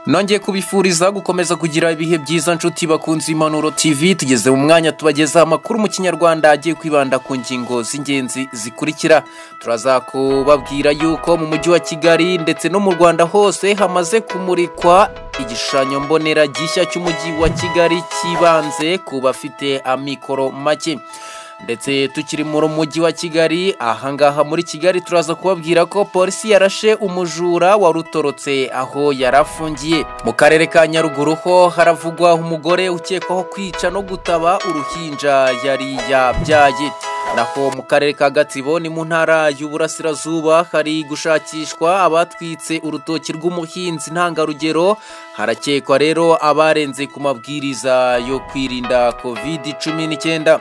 Nongeye kubifuriza gukomeza kugira ibihe byiza, nshuti bakunze Impanuro TV. Tugeze mu mwanya tubagezaho amakuru mu Kinyarwanda agiye kwibanda ku ngingo z'ingenzi zikurikira. Turaza kubabwira yuko mu mujyi wa Kigali ndetse no mu Rwanda hose hamaze kumurikwa igishushanyo mbonera gishya cy'umujyi wa Kigali cyibanze ku bafite amikoro make. Ndetse tukiri mu mujyi wa Kigali, ahangaha muri Kigali, turaza kubabwira ko polisi yarashe umujura warutorotse aho yarafungiye. Mu karere ka Nyaruguru ho haravugwa umugore ukekwaho kwica no gutaba uruhinja yari yabyaye. Naho mu karere ka Gatsibo, ni mu ntara y'Uburasirazuba, hari gushakishwa abatwitse urutoki rw'umuhinzi ntangarugero. Harakekwa rero abarenze ku mabwiriza yo kwirinda COVID-19.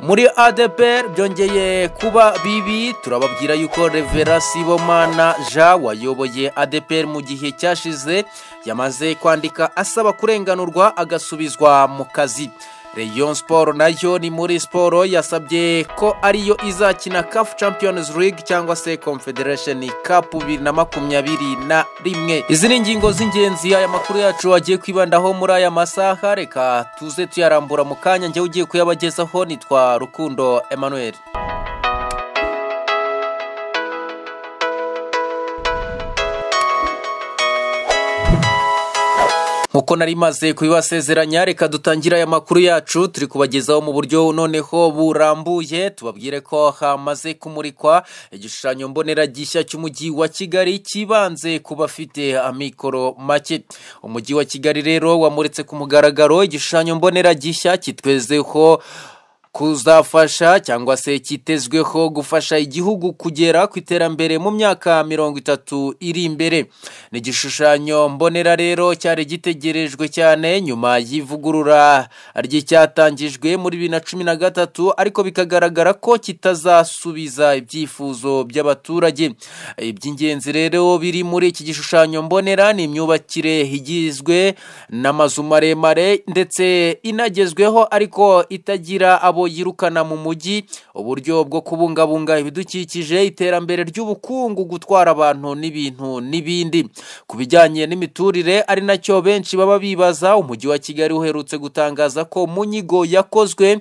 Muri ADEPR byongeye kuba bibi. Turababwira yuko Reverend Sibomana Jean wayoboye ADEPR mu gihe cyashize yamaze kwandika asaba kurenganurwa agasubizwa mu kazi. Rayon Sport nayo ni muri siporo, yasabye ko ariyo izakina CAF Champions League cyangwa se Confederation Cup 2021. Izi ni ingingo z'ingenzi aya makuru yacu agiye kwibandaho muri aya masaha. Reka tuze tuyarambura mu kanya. Njyewe ugiye kuyabagezaho nitwa Rukundo Emmanuel. Nkuko nari maze kubibasezeranya, reka dutangire aya makuru yacu turi kubagezaho mu buryo noneho burambuye. Tubabwire ko hamaze kumurikwa igishushanyo mbonera gishya cy'umujyi wa Kigali kibanze ku bafite amikoro make. Umujyi wa Kigali rero wamuritse ku mugaragaro igishushanyo mbonera gishya kitwezeho kuzafasha cyangwa se kitezweho gufasha igihugu kugera ku iterambere mu myaka 30 iri imbere. Ni igishushanyo mbonera rero cyari gitegerejwe cyane nyuma y'ivugurura ry'icyatangijwe muri 2013, ariko bikagaragara ko kitazasubiza ibyifuzo by'abaturage. Iby'ingenzi rero biri muri iki gishushanyo mbonera ni imyubakire igizwe n'amazu maremare ndetse inagezweho ariko itagira abo yirukana mu mujyi, uburyo bwo kubungabunga ibidukikije, iterambere ry'ubukungu, gutwara abantu n'ibintu n'ibindi. Ku bijyanye n'imiturire, ari nacyo benshi baba bibaza, umujyi wa Kigali uherutse gutangaza ko mu nyigo yakozwe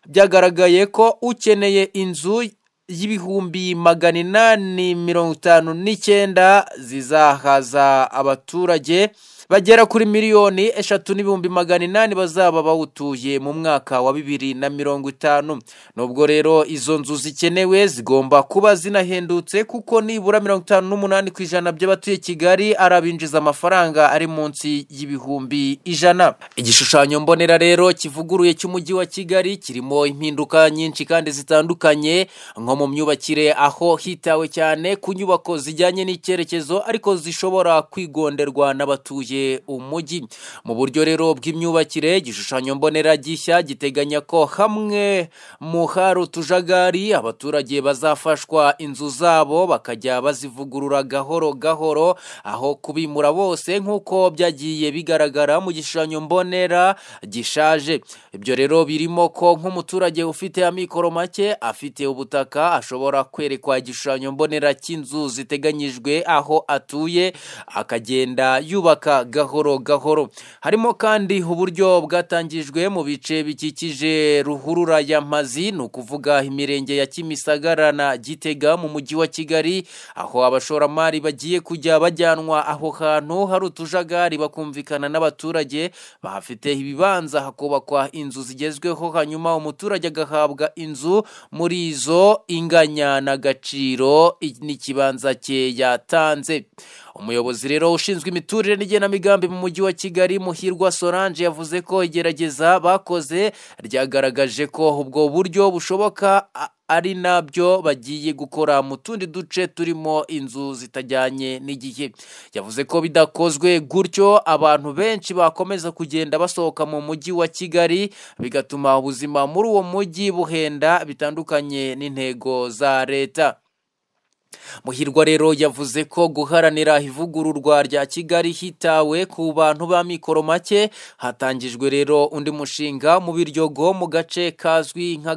byagaragaye ko ukeneye inzu y'859,000 zizahaza abaturage bagera kuri 3,800,000 bazaba bawutuye mu mwaka wa 2050. Nubwo rero izo nzu zikenewe, zigomba kuba zinahendutse, kuko nibura 58% by'abatuye Kigali arabinjiza amafaranga ari munsi y'100,000. Igishushanyo mbonera rero kivuguruye cy'umujyi wa Kigali kirimo impinduka nyinshi kandi zitandukanye, nko mu myubakire aho hitawe cyane ku nyubako zijyanye n'icyerekezo ariko zishobora kwigonderwa n'abatuye umujyi. Mu buryo rero bw'imyubakire, igishushanyo mbonera gishya giteganya ko hamwe mu hari utujagari, abaturage bazafashwa inzu zabo bakajya bazivugurura gahoro gahoro aho kubimura bose nk'uko byagiye bigaragara mu gishushanyo mbonera gishaje. Ibyo rero birimo ko nk'umuturage ufite amikoro make afite ubutaka ashobora kwerekwa igishushanyo mbonera cy'inzu ziteganyijwe aho atuye, akagenda yubaka gahoro gahoro. Harimo kandi uburyo bwatangijwe mu bice bikikije ruhurura ya Mpazi, ni ukuvuga imirenge ya Kimisagara na Gitega mu mujyi wa Kigali, aho abashoramari bagiye kujya bajyanwa aho hantu hari utujagari bakumvikana n'abaturage bahafite ibibanza, hakubakwa inzu zigezweho, hanyuma umuturage agahabwa inzu muri izo inganya n'agaciro n'ikibanza cye yatanze. Umuyobozi rero ushinzwe imiturire n'igenamigambi mu mujyi wa Kigali, Muhirwa Solange, yavuze ko igerageza bakoze ryagaragaje ko ubwo buryo bushoboka, ari nabyo bagiye gukora mu tundi duce turimo inzu zitajyanye n'igihe. Yavuze ko bidakozwe gutyo abantu benshi bakomeza kugenda basohoka mu mujyi wa Kigali, bigatuma ubuzima muri uwo mujyi buhenda, bitandukanye n'intego za leta. Muhirwa rero yavuze ko guharanira ivugururwa rya Kigali hitawe ku bantu b'amikoro make, hatangijwe rero undi mushinga mu Biryogo mu gace kazwi nka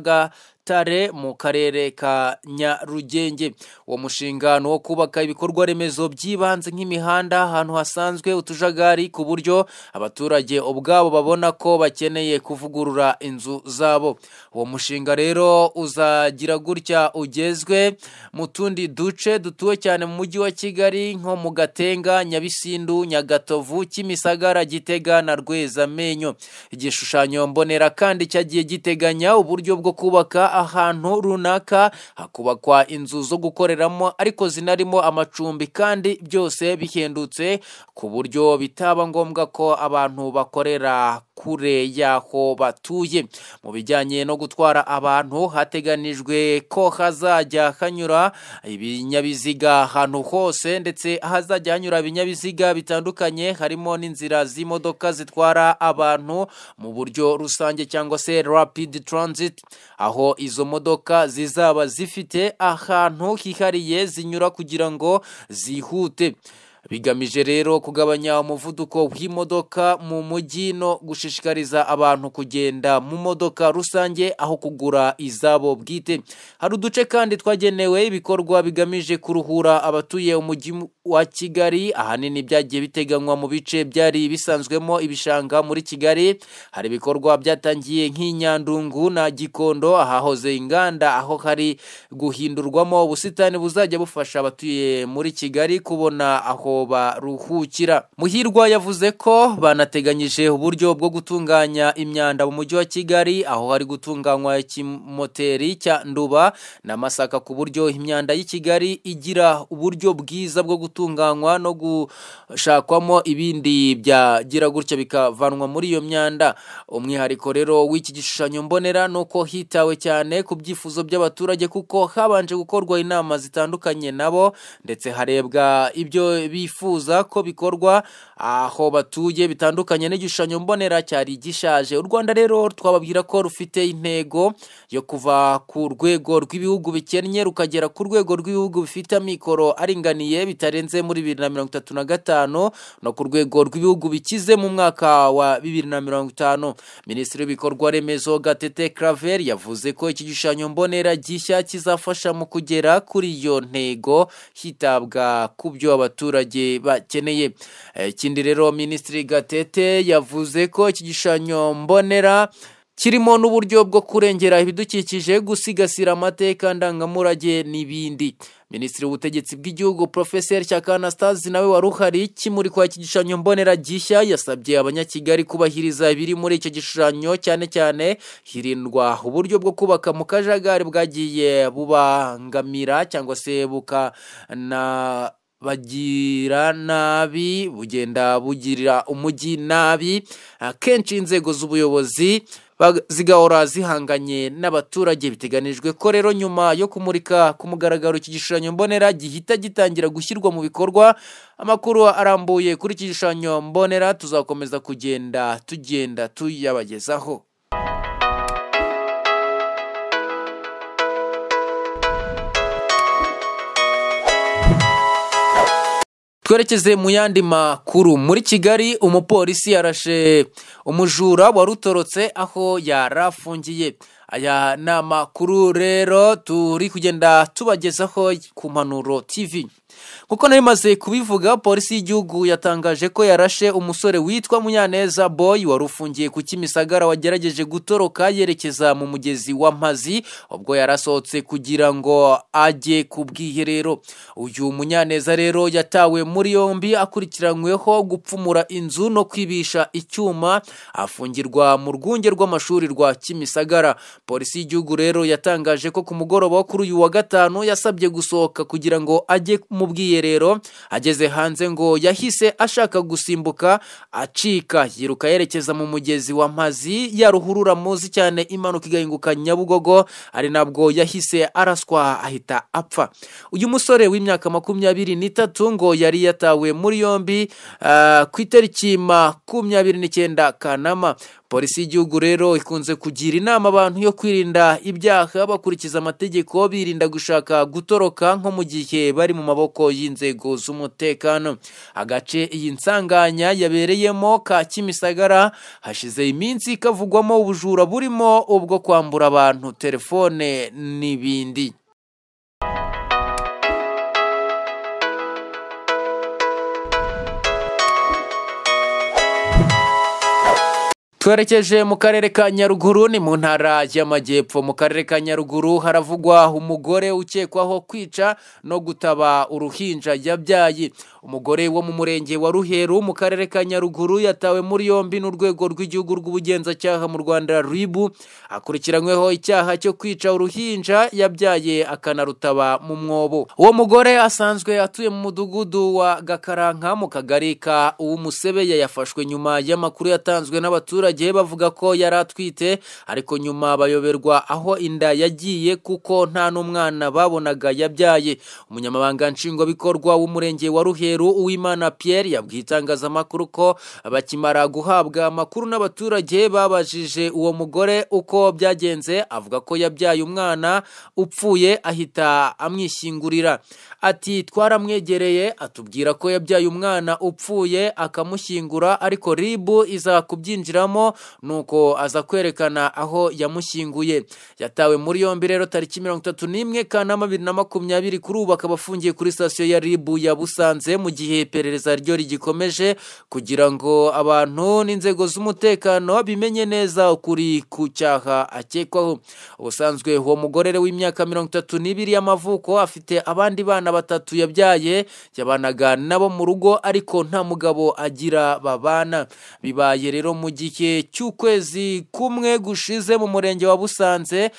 Gatare mu karere ka Nyarugenge. Uwo mushinga ni uwo kubaka ibikorwa remezo by'ibanze nk'imihanda ahantu hasanzwe utujagari, ku buryo abaturage ubwabo babona ko bakeneye kuvugurura inzu zabo. Uwo mushinga rero uzagira gutya ugezwe mu tundi duce dutuwe cyane mu mujyi wa Kigali nko mu Gatenga, Nyabisindu, Nyagatovu, Kimisagara, Gitega na Rwezamenyo. Igishushanyo mbonera kandi cyagiye giteganya uburyo bwo kubaka ahantu runaka hakubakwa inzu zo gukoreramo ariko zinarimo amacumbi, kandi byose bihendutse ku buryo bitaba ngombwa ko abantu bakorera kure y'aho batuye. Mu bijyanye no gutwara abantu, hateganijwe ko hazajya hanyura ibinyabiziga ahantu hose, ndetse hazajya hanyura ibinyabiziga bitandukanye harimo n'inzira z'imodoka zitwara abantu mu buryo rusange cyangwa se rapid transit, aho izo modoka zizaba zifite ahantu hihariye zinyura kugira ngo zihute. Bigamije rero kugabanya umuvuduko w'imodoka mu mujyi no gushishikariza abantu kugenda mu modoka rusange aho kugura izabo bwite. Hari uduce kandi twagenewe ibikorwa bigamije kuruhura abatuye umujyi wa Kigali, ahanini byagiye biteganywa mu bice byari bisanzwemo ibishanga muri Kigali. Hari ibikorwa byatangiye nk'inyandungu na Gikondo ahahoze inganda, aho hari guhindurwamo ubusitani buzajya bufasha abatuye muri Kigali kubona aho baruhukira. Muhirwa yavuze ko banateganyije uburyo bwo gutunganya imyanda mu mujyi wa Kigali, aho hari gutunganywa ikimoteri cya Nduba na Masaka, ku buryo imyanda y'i Kigali igira uburyo bwiza bwo gutunganywa no gushakwamo ibindi byagira gutya bikavanwa muri iyo myanda. Umwihariko rero w'iki gishushanyo mbonera ni uko hitawe cyane ku byifuzo by'abaturage, kuko habanje gukorwa inama zitandukanye nabo, ndetse harebwa ibyo bifuza ko bikorwa aho batuye, bitandukanye n'igishushanyo mbonera cyari gishaje. U Rwanda rero twababwira ko rufite intego yo kuva ku rwego rw'ibihugu bikennye rukagera ku rwego rw'ibihugu bifite amikoro aringaniye bitarenze muri 2035, no ku rwego rw'ibihugu bikize mu mwaka wa 2050. Minisitiri w'ibikorwa remezo Gatete Claver yavuze ko iki gishushanyo mbonera gishya kizafasha mu kugera kuri iyo ntego hitabwa ku byo abaturage bakeneye. Ikindi rero Minisitiri Gatete yavuze ko iki gishushanyo mbonera kirimo n'uburyo bwo kurengera ibidukikije, gusigasira amateka ndangamurage n'ibindi. Minisitiri w'ubutegetsi bw'igihugu Professor Shyaka Anastase nawe wari uhari kimurikwa iki gishushanyo mbonera gishya, yasabye abanyakigali kubahiriza ibiri muri icyo gishushanyo, cyane cyane hirindwa uburyo bwo kubaka mu kajagari bwagiye bubangamira cyangwa se bukana bagira nabi, bugenda bugirira umujyi nabi. Akenshi inzego z'ubuyobozi zigahora zihanganye n'abaturage. Biteganijwe ko rero nyuma yo kumurika ku mugaragaro iki gishushanyo mbonera gihita gitangira gushyirwa mu bikorwa. Amakuru arambuye kuri iki gishushanyo mbonera tuzakomeza kugenda tugenda tuyabagezaho. Twerekeze mu yandi makuru. Muri Kigali umupolisi yarashe umujura warutorotse aho yarafungiye. Aya ni amakuru rero turi kugenda tubagezaho ku Mpanuro TV. Kuko nari kubivuga, polisi y'igihugu yatangaje ko yarashe umusore witwa Munyaneza Boy wari ufungiye ku Kimisagara, wagerageje gutoroka yerekeza mu mugezi wa Mpazi ubwo yarasohotse kugira ngo ajye ku bwiherero. Uyu Munyaneza rero yatawe muri yombi akurikiranyweho gupfumura inzu no kwibisha icyuma, afungirwa mu rwunge rw'amashuri rwa Kimisagara. Polisi y'igihugu rero yatangaje ko ku mugoroba kuri uyu wa gatanu yasabye gusohoka kugira ngo ajye mu bwiherero. Ageze hanze ngo yahise ashaka gusimbuka acika, yiruka yerekeza mu mugezi wa Mpazi ya ruhurura muzi cyane imanuka igahinguka Nyabugogo, ari nabwo yahise araswa ahita apfa. Uyu musore w'imyaka 23 ngo yari yatawe muri yombi ku itariki 29 Kanama. Polisi y'igihugu rero ikunze kugira inama abantu yo kwirinda ibyaha bakurikiza amategeko, birinda gushaka gutoroka nko mu gihe bari mu maboko y'inzego z'umutekano. Agace iyi nsanganya yabereyemo ka Kimisagara hashize iminsi kavugwamo ubujura burimo ubwo kwambura abantu telefone n'ibindi. Twerekeje mu karere ka Nyaruguru, ni mu ntara y'Amajyepfo. Mu karere ka Nyaruguru haravugwa umugore ukekwaho kwica no gutaba uruhinja yabyaye. Umugore wo mu murenge wa Ruheru mu karere ka Nyaruguru yatawe muri yombi n'urwego rw'igihugu rw'ubugenzacyaha mu Rwanda RIB, akurikiranyweho icyaha cyo kwica uruhinja yabyaye akanarutaba mu mwobo. Uwo mugore asanzwe atuye mu mudugudu wa Gakaranka mu kagari ka Uwumusebeya. Yafashwe nyuma y'amakuru yatanzwe n'abaturage bavuga ko yari atwite, ariko nyuma bayoberwa aho inda yagiye kuko nta n'umwana babonaga yabyaye. Umunyamabanga nshingwabikorwa w'umurenge wa Ruheru, Uwimana Pierre, yabwiye itangazamakuru ko bakimara guhabwa amakuru n'abaturage babajije uwo mugore uko byagenze, avuga ko yabyaye umwana upfuye ahita amwishyingurira. Ati twaramwegereye atubwira ko yabyaye umwana upfuye akamushyingura, ariko RIB iza kubyinjiramo nuko aza kwerekana aho yamushyinguye. Yatawe muri yombi rero tariki 31 Kanama 2020, kuri ubu akaba afungiye kuri sitasiyo ya RIB ya Busanze mu gihe iperereza ryo rigikomeje kugira ngo abantu n'inzego z'umutekano bimenye neza ukuri ku cyaha akekwaho. Ubusanzwe uwo mugore w'imyaka 32 y'amavuko afite abandi bana batatu yabyaye, yabanaga nabo mu rugo ariko nta mugabo agira babana. Bibaye rero mu gihe cy'ukwezi kumwe gushize mu murenge wa Busanze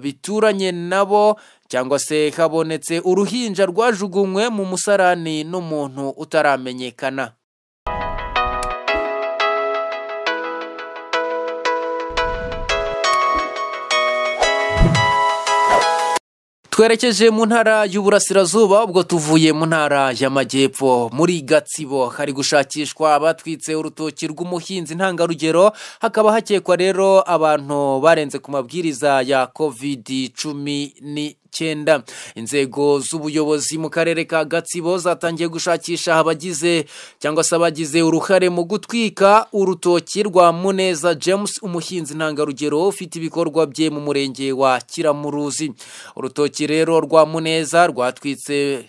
bituranye nabo, cyangwa se habonetse uruhinja rwajugunywe mu musarani n'umuntu utaramenyekana. Twerekeje mu ntara y'Uburasirazuba, ubwo tuvuye mu ntara y'Amajyepfo. Muri Gatsibo hari gushakishwa abatwitse urutoki rw'umuhinzi ntangarugero, hakaba hakekwa rero abantu barenze ku mabwiriza ya COVID-19. Inzego z'ubuyobozi mu karere ka Gatsibo zatangiye gushakisha abagize cyangwa se abagize uruhare mu gutwika urutoki rwa Muneza James, umuhinzi ntangarugero ufite ibikorwa bye mu murenge wa Kiramuruzi. Urutoki rero rwa Muneza rwatwitse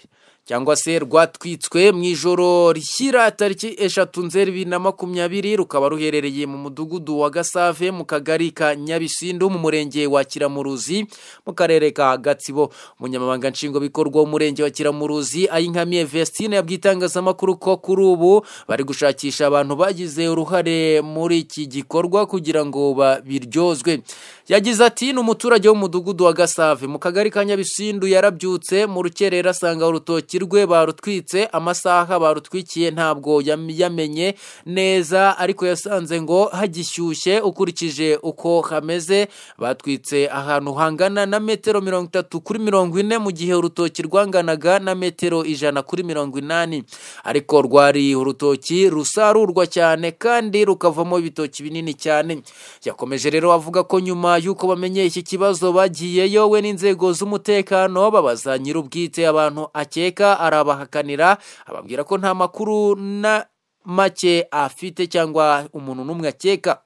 cyangwa se rwatwitswe mu ijoro rishyira tariki 3 Nzeri 2020, rukaba ruherereye mu mudugudu wa Gasave mu kagari ka Nyabisindu mu murenge wa Kiramuruzi mu karere ka Gatsibo. Umunyamabanga nshingwabikorwa w'umurenge wa Kiramuruzi, Ayinkamiye Vestine, yabwiye itangazamakuru ko kuri ubu bari gushakisha abantu bagize uruhare muri iki gikorwa kugira ngo babiryozwe. Yagize ati ni umuturage w'umudugudu wa Gasave mu kagari ka Nyabisindu, yarabyutse mu rukerera asanga urutoki rwe barutwitse. Amasaha barutwikiye ntabwo yamenye neza, ariko yasanze ngo hagishyushye ukurikije uko hameze. Batwitse ahantu hangana na metero 30 kuri 40, mu gihe urutoki rwanganaga na metero 100 kuri 80, ariko rwari urutoki rusarurwa cyane kandi rukavamo ibitoki binini cyane. Yakomeje rero avuga ko nyuma y'uko bamenye iki kibazo bagiyeyo we n'inzego z'umutekano babaza nyir'ubwite abantu akeka, arabahakanira ababwira ko nta makuru na make afite cyangwa umuntu n'umwe akeka.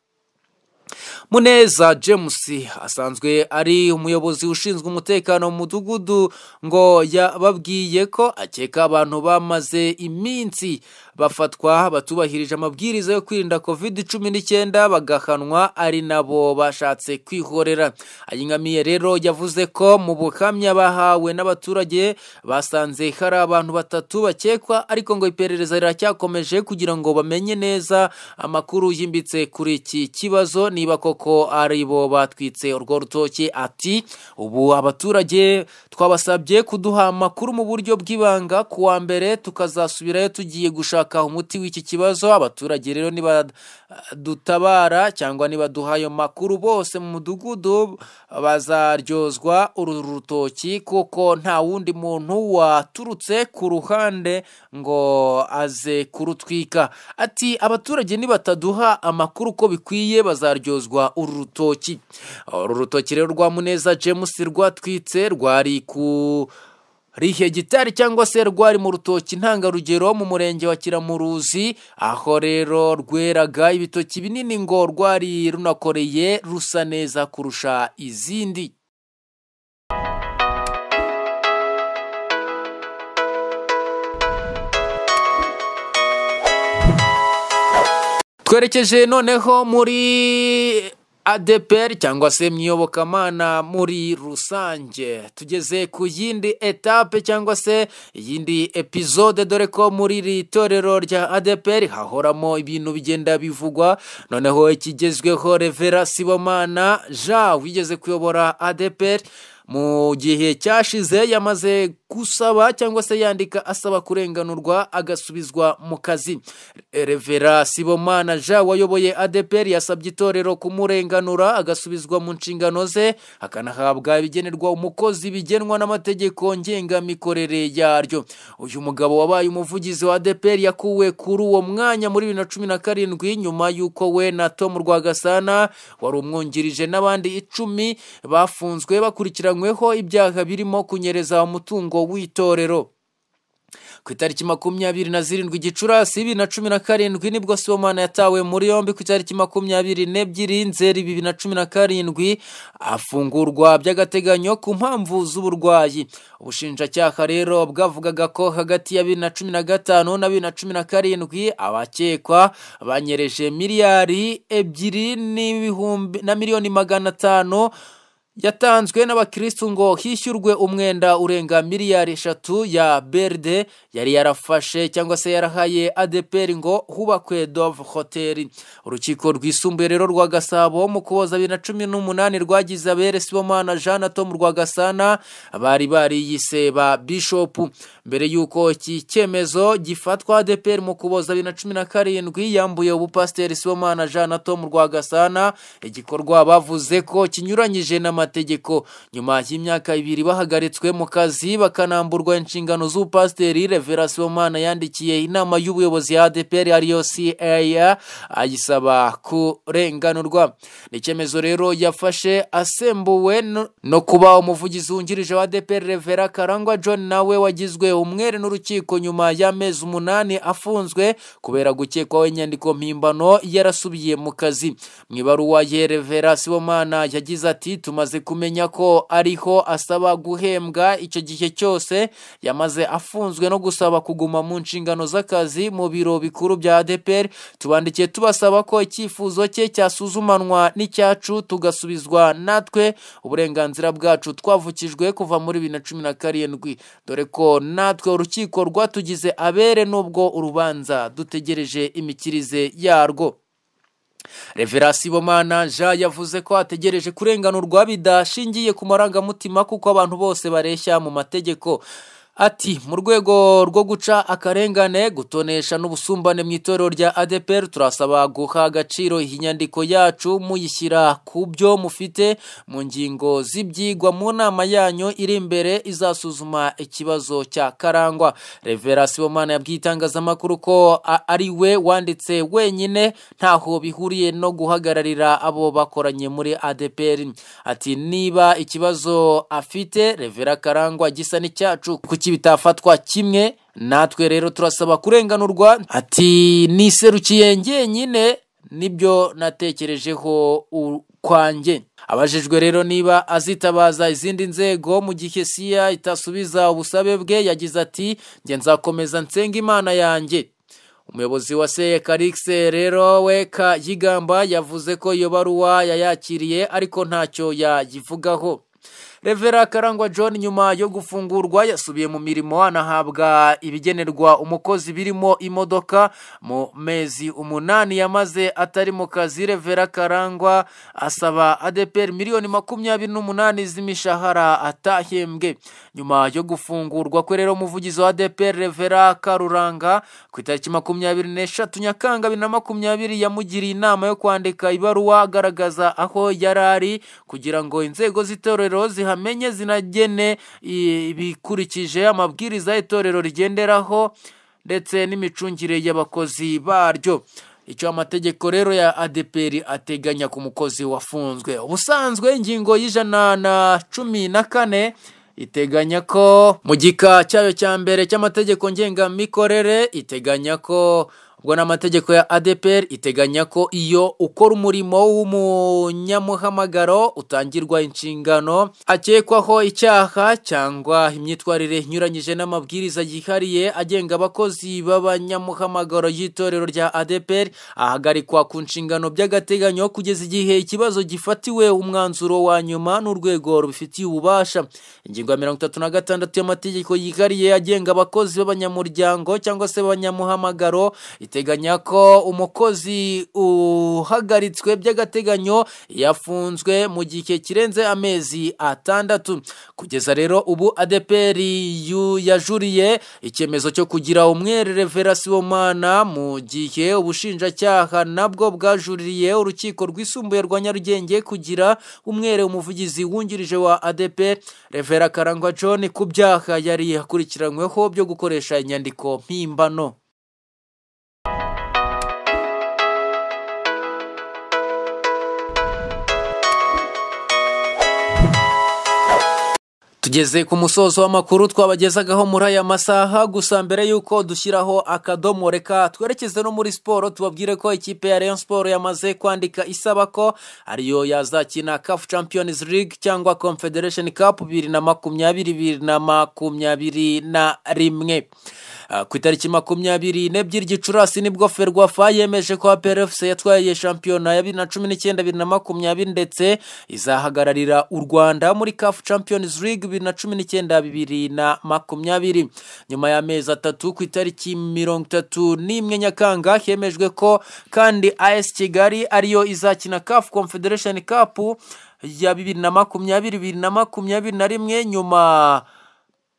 Muneza James asanzwe ari umuyobozi ushinzwe umutekano mu mudugudu, ngo yababwiye ko akeka abantu bamaze iminsi bafatwa batubahirije amabwiriza yo kwirinda COVID-19 bagahanwa, ari nabo bashatse kwihorera. Ayinkamiye rero yavuze ko mu buhamya bahawe n'abaturage basanze hari abantu batatu bakekwa, ariko ngo iperereza riracyakomeje kugira ngo bamenye neza amakuru yimbitse kuri iki kibazo. niba koko ari bo batwitse urwo rutoki. Ati ubu abaturage twabasabye kuduha amakuru mu buryo bw'ibanga, ku wa mbere tukazasubirayo tugiye gushaka umuti w'iki kibazo. Abaturage rero nibadutabara cyangwa nibaduha ayo makuru bose mu mudugudu bazaryozwa uru rutoki, kuko nta wundi muntu waturutse ku ruhande ngo aze kurutwika. Ati abaturage nibataduha amakuru uko bikwiye bazaryozwa uru rutoki. Uru rutoki rero rwa Muneza James rwatwitse rwari ku hegitari cyangwa se rwari mu rutoki ntangarugero mu murenge wa Kiramuruzi, aho rero rweraga ibitoki binini ngo rwari runakoreye rusa neza kurusha izindi. Twerekeje noneho muri ADEPR cyangwa se mwiyobokamana muri rusange, tugeze ku yindi etape cyangwa se yindi episode, dore ko muri iri torero rya ADEPR hahoramo ibintu bigenda bivugwa. Noneho ikigezweho, Revera Sibomana Jean wigeze kuyobora ADEPR mu gihe cyashize yamaze gusaba cyangwa se yandika asaba kurenganurwa agasubizwa mu kazi. Revera Sibomana Jean wayoboye ADEPR yasabye itorero kumurenganura agasubizwa mu nshingano ze, akanahabwa ibigenerwa umukozi bigenwa n'amategeko ngengamikorere yaryo. Uyu mugabo wabaye umuvugizi wa ADEPR yakuwe kuri uwo mwanya muri 2017 nyuma y'uko we na Tom Rwagasana wari umwungirije n'abandi 10 bafunzwe bakurikiranyweho ibyaha birimo kunyereza umutungo w'itorero. Ku itariki 27 Gicurasi 2017 nibwo Sibomana yatawe muri yombi. Ku itariki 22 Nzeri 2017 afungurwa by'agateganyo ku mpamvu z'uburwayi. Ubushinjacyaha rero bwavugaga ko hagati ya 2015 na 2017 abakekwa banyereje miliyari 2 na miliyoni 500 yatanzwe n'abakristu ngo hishyurwe umwenda urenga miliyari 3 ya BRD yari yarafashe cyangwa se yarahaye ADEPR ngo hubakwe Dove Hotel. Urukiko rwisumbuye rero rwa Gasabo mu Kuboza 2018 rwagize abere Sibomana Jean na Tom Rwagasana bari bariyise ba Bishop. Mbere y'uko iki cyemezo gifatwa, ADEPR mu Kuboza 2017 yambuye ubupasiteri Sibomana Jean na Tom Rwagasana, igikorwa bavuze ko kinyuranyije n'amategeko. Nyuma y'imyaka 2 bahagaritswe mu kazi bakanamburwa inshingano z'ubupasiteri, Revera Sibomana yandikiye inama y'ubuyobozi ya ADEPR ariyo CA ayisaba kurenganurwa. Ni icyemezo rero yafashe asembuwe no kuba umuvugizi wungirije wa ADEPR Revera Karangwa John nawe wagizwe umwere n'urukiko nyuma y'amezi 8 afunzwe kubera gukekwaho inyandiko mpimbano yarasubiye mu kazi. Mu ibaruwa ye Revera Sibomana yagize ati tumaze kumenya ko ariho asaba guhembwa icyo gihe cyose yamaze afunzwe no gusaba kuguma mu nshingano z'akazi mu biro bikuru bya ADEPR. Tubandikiye tubasaba ko icyifuzo cye cyasuzumanwa n'icyacu tugasubizwa natwe uburenganzira bwacu twavukijwe kuva muri 2017, dore ko natwe urukiko rwatugize abere nubwo urubanza dutegereje imikirize yarwo. Revera Sibomana Jean yavuze ko ategereje kurenganurwa bidashingiye ku marangamutima kuko abantu bose bareshya mu mategeko. Ati mu rwego rwo guca akarengane, gutonesha n'ubusumbane mu itorero rya ADEPR, turasaba guha agaciro iyi nyandiko yacu muyishyira ku byo mufite mu ngingo z'ibyigwa mu nama yanyu iri imbere izasuzuma ikibazo cya Karangwa. Revera Sibomana yabwiye itangazamakuru ko ari we wanditse wenyine, ntaho bihuriye no guhagararira abo bakoranye muri ADEPR. Ati niba ikibazo afite Revera Karangwa gisa n'icyacu, kuki bitafatwa kimwe? Natwe rero turasaba kurenganurwa. Ati niserukiye njyenyine nibyo natekerejeho kwanjye. Abajijwe rero niba azitabaza izindi nzego mu gihe siya itasubiza ubusabe bwe, yagize ati njye nzakomeza nsenga Imana yanjye. Umuyobozi wa Karikse rero we Kayigamba yavuze ko iyo baruwa yayakiriye ariko ntacyo yayivugaho. Revera Karangwa John nyuma yo gufungurwa yasubiye mu mirimo, anahabwa ibigenerwa umukozi birimo imodoka. Mu mezi 8 yamaze atari mu kazi, Revera Karangwa asaba ADEPR miliyoni 28 z'imishahara atahembwe. Nyuma yo gufungurwa kwe rero, umuvugizi wa ADEPR Revera Karuranga ku itariki 23 Nyakanga 2020 yamugiriye inama yo kwandika ibaruwa agaragaza aho yari ari kugira ngo inzego z'itorero zihamenye zinagene ibikurikije amabwiriza y'itorero rigenderaho ndetse n'imicungire y'abakozi baryo. Icyo amategeko rero ya ADEPR ateganya ku mukozi wafunzwe. Ubusanzwe ingingo y'114 iteganya ko mu gika cyayo cya mbere cy'amategeko ngengamikorere, iteganya ko ubwo n'amategeko ya ADEPR iteganya ko iyo ukora umurimo w'umunyamuhamagaro utangirwa inshingano akekwaho icyaha cyangwa imyitwarire inyuranyije n'amabwiriza yihariye agenga abakozi b'abanyamuhamagaro y'itorero rya ADEPR, ahagarikwa ku nshingano by'agateganyo kugeza igihe ikibazo gifatiwe umwanzuro wa nyuma n'urwego rubifitiye ububasha. Ingingo ya 36 y'amategeko yihariye agenga abakozi b'abanyamuryango cyangwa se b'abanyamuhamagaro iteganya ko umukozi uhagaritswe by'agateganyo yafunzwe mu gihe kirenze amezi 6. Kugeza rero ubu ADEPR yajuriye icyemezo cyo kugira umwere Revera Sibomana, mu gihe ubushinjacyaha nabwo bwajuririye urukiko rwisumbuye rwa Nyarugenge kugira umwere umuvugizi wungirije wa ADEPR Revera Karangwa John ku byaha yari akurikiranyweho byo gukoresha inyandiko mpimbano. Tugeze ku musozo w'amakuru twabagezagaho muri aya masaha. Gusa mbere yuko dushyiraho akadomo, reka twerekeze no muri siporo, tubabwire ko ikipe ya Rayon Sport yamaze kwandika isaba ko ariyo yazakina CAF Champions League cyangwa Confederation Cup 2020 2021. Ku itariki 22 Gicurasi nibwo Ferwafa yemeje ko APR FC yatwaye shampiyona ya 2019 2020 ndetse izahagararira u Rwanda muri CAF Champions League 2019 2020. Nyuma y'amezi 3 ku itariki 31 Nyakanga hemejwe ko kandi AS Kigali ariyo izakina CAF Confederation Cup ya 2020 2021 nyuma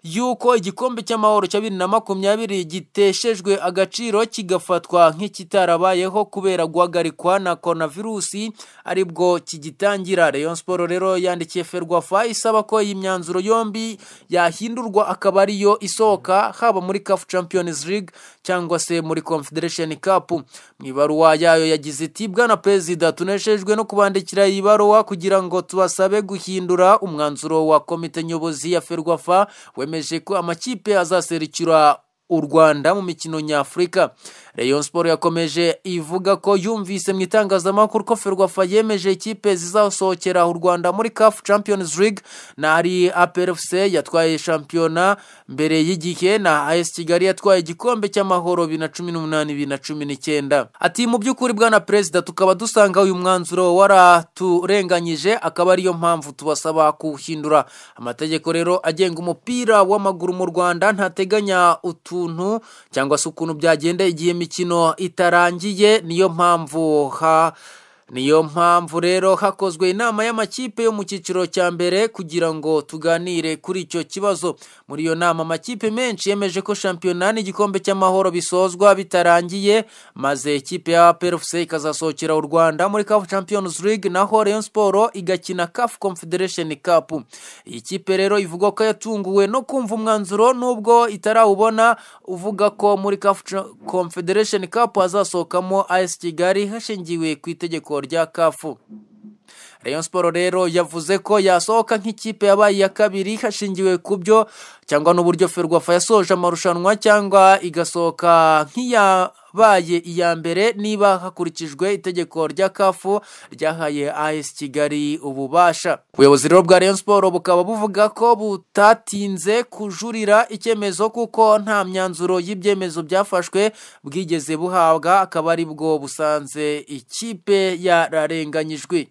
yuko igikombe cy'amahoro cya 2020 giteshejwe agaciro kigafatwa nk'ikitarabayeho kubera guhagarikwa na coronavirusi aribwo kigitangira. Rayon Sport rero yandikiye Ferwafa isaba ko iyi myanzuro yombi yahindurwa akaba ariyo isohoka haba muri CAF Champions League cyangwa se muri Confederation Cup. Mu ibaruwa yayo yagize iti: "Bwana Perezida, tuneshejwe no kubandikira iyi baruwa kugira ngo tubasabe guhindura umwanzuro wa komite nyobozi ya Ferwafa wemeje ko amakipe azaserukira u Rwanda mu mikino nyafurika." Rayon Sport yakomeje ivuga ko yumvise mu itangazamakuru ko Ferwafa yemeje ikipe zizasohokera u Rwanda muri CAF Champions League na ari APR FC yatwaye shampiyona mbere y'igihe na AS Kigali yatwaye igikombe cy'amahoro 2018 2019. Ati: "Mu by'ukuri bwana Perezida, tukaba dusanga uyu mwanzuro waraturenganyije, akaba ariyo mpamvu tubasaba kuwuhindura. Amategeko rero agenga umupira w'amaguru mu Rwanda ntateganya utuntu cyangwa se ukuntu byagenda igihe imikino itarangiye, niyo mpamvu rero hakozwe inama y'amakipe yo mu cyiciro cya mbere kugira ngo tuganire kuri icyo kibazo. Muri iyo nama amakipe menshi yemeje ko shampiyona n'igikombe cy'amahoro bisozwa bitarangiye, maze ikipe ya APR FC ikazasohokera u Rwanda muri CAF Champions League, naho Rayon Sport igakina CAF Confederation Cup. Iyi kipe rero ivuga ko yatunguwe no kumva umwanzuro nubwo itarawubona uvuga ko muri CAF Confederation Cup hazasohokamo AS Kigali hashingiwe ku itegeko rya CAF. Rayon Sport rero yavuze ko yasohoka nk'ikipe yabaye iya kabiri hashingiwe ku byo cyangwa n'uburyo Ferwafa yasoje amarushanwa, cyangwa igasohoka nk'iyabaye iya mbere niba hakurikijwe itegeko rya CAF ryahaye AS Kigali ububasha. Ubuyobozi rero bwa Rayon Sport bukaba buvuga ko butatinze kujurira icyemezo kuko nta myanzuro y'ibyemezo byafashwe bwigeze buhabwa, akaba ari bwo busanze ikipe yararenganyijwe.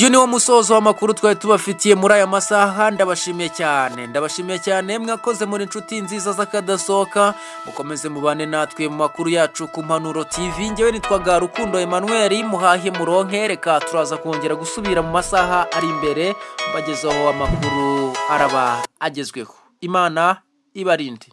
Uyu ni wo musozo w'amakuru twari tubafitiye muri aya masaha. Ndabashimiye cyane, ndabashimiye cyane, mwakoze muri inshuti nziza z'akadasohoka. Mukomeze mubane natwe mu makuru yacu ku Mpanuro TV. Ngewe nitwaga Rukundo Emmanuel, muhahe muronke. Reka turaza kongera gusubira mu masaha ari imbere mbagezaho amakuru araba agezweho. Imana ibarinde.